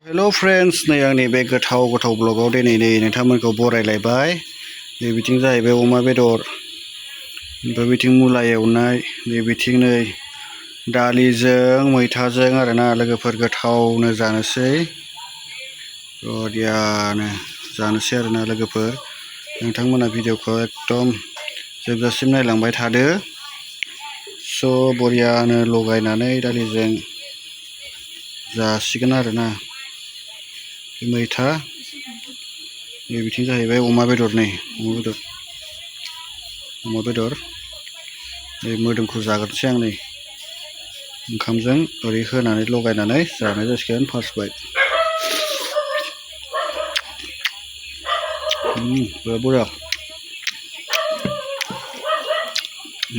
Hello friends ในอย่างนี้เบกเท่าบล็อกเอาได้ในถ้ามันก็บ่ได้หลายบายในวิธีजाहैबाय अमा बेदर ओमफ्राय बिथिं मुला एवनायในबिथिं नै दालिजों मैथाजों आरोना लोगोफोर गोथावनो जानोसै बरियानो जानोसै आरोना लोगोफोर नोंथांमोना भिडिअखौ एकदम जोबजासिम नायलांबाय थादो स बरियानो लगायनानै दालिजों जासिगोन आरोना मैथा नै बिथिं जाहैबाय अमा बेदर नै मोदोमखौ जाग्रोसै आं नै ओंखामजों ओरै होनानै लगायनानै जानाय जासिगोन फार्स्ट बाइट बरिया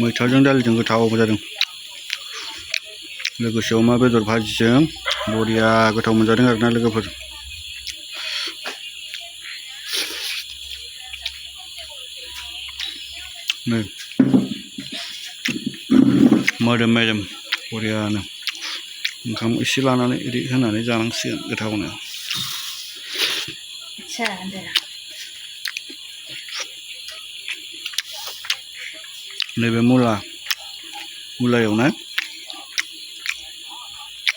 मैथाजों दालिजों गोथाव जादों लोगोसे अमा बेदर भाजिजों बरिया गोथाव मोनजादों आरोना लोगोफोर नै मोदोम बरियानो ओंखाम एसे लानानै ओरै होनानै जानांसिगोन गोथावनो नैबे मुला एवनाय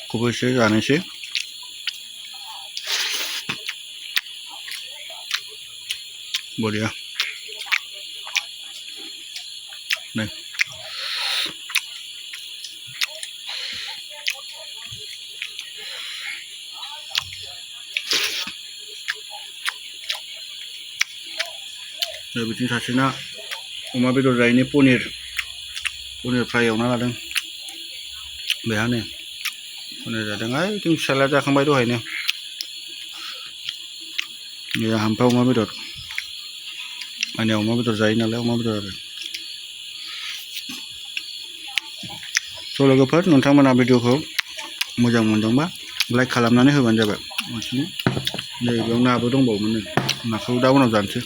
खौबो एसे जानोसै बरिया नै बिथिं सासेना अमा बेदर जायैनि पनिर फ्राय एवना लादों बेहानो पनिर जादों बिथिं फिसाला जाखांबाय दहायनो ओमफ्राय अमा बेदर माने अमा बेदर जायो नालाय अमा बेदर आरो स लोगोफोर नोंथांमोना भिडिअखौ मोजां मोनदोंबा लाइक खालामनानै होबानो जाबाय नै बेयाव नाबो दंबावोमोन नाखौ दा उनाव जानोसै